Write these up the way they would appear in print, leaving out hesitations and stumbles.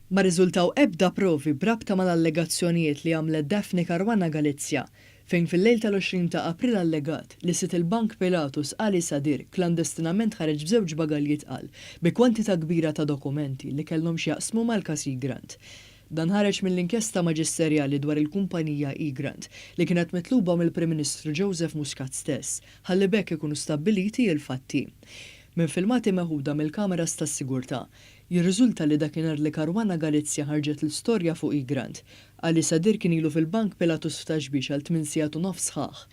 Ma rriżultaw ebda provi b'rabta mal-allegazzjonijiet li għamlet Daphne Caruana Galizia, fejn fil-lejl tal-20 ta' April allegat li sid il-Bank Pilatus Ali Sadir klandestinament ħareġ b'żewġ bagalji tqal bi kwantità kbira ta' dokumenti li kellhom x'jaqsmu mal-każ Egrant. Dan ħareġ mill-inkjesta maġisterjali dwar il-kumpanija Egrant li kienet mitluba mill-Prim Ministru Joseph Muscat stess ħalli b'hekk ikunu stabbiliti l-fatti. Minn filmati meħuda mill-kameras tas-sigurtà, jirriżulta li dakinhar li Caruana Galizia ħarġet l-istorja fuq Egrant, Ali Sadir kien ilu fil-Bank Pilatus f'Ta' Xbiex għal tmien sigħat u nofs sħaħ,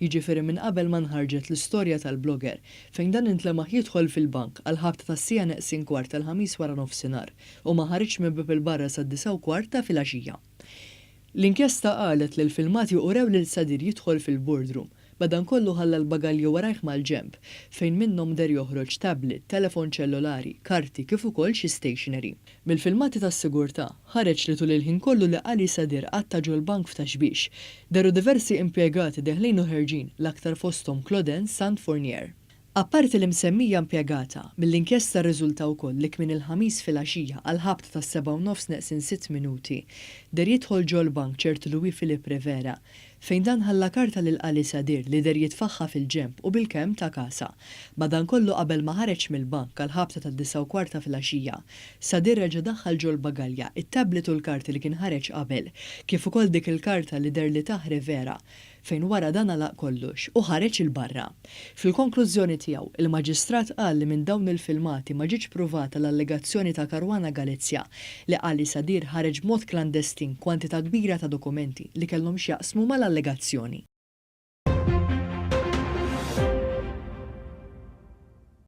jiġifieri minn qabel ma nħarġet l-istorja tal-blogger, fejn dan intlemaħ jidħol fil-bank għall-ħabta tas-siegħa neqsin kwart tal-Ħamis waranofsinhar u ma ħariġx minn bieb 'il barra sad-disgħa u kwart ta' filgħaxija. L-inkjesta qalet li l-filmati urew lil Sadir jidħol fil-boardroom, madankollu ħalla l-bagalji warajh mal-ġenb, fejn minnhom deher joħroġ tablet, telefon ċellulari, karti kif ukoll xi stationery. Mill-filmati tas-sigurtà, ħareġ li tul il-ħin kollu li Ali Sadir qatta' ġol-bank f'Ta' Xbiex, dehru diversi impjegati deħlin u ħerġin, l-aktar fosthom Claudin Sant Fournier. Apparti l-imsemmija impjegata, mill-inkjesta rriżulta wkoll li kmieni l-Ħamis filgħaxija għall-ħabta tas-sebgħa u nofs neqsin sitt minuti, deher jidħol ġol-bank ċertu Louis Philippe Rivera, fejn dan ħalla karta lil Ali Sadir li deher jitfagħha fil-ġenb u bilkemm ta kasha. Madankollu qabel ma ħareġ mill-bank għall-ħabta tad-disgħa u kwart ta' filgħaxija, Sadir reġa' daħħal ġol-bagalja it-tablet u l-karti li kien ħareġ qabel, kif ukoll dik il-karta li deher li tah Rivera, fejn wara dan għalaq kollox u ħareġ 'il barra. Fil-konklużjoni tiegħu, il-Maġistrat qal li minn dawn il-filmati ma ġietx pruvata l-allegazzjoni ta' Caruana Galizia li Ali Sadir ħareġ b'mod klandestin kwantità kbira ta' dokumenti li kellhom x'jaqsmu mal-allegazzjoni.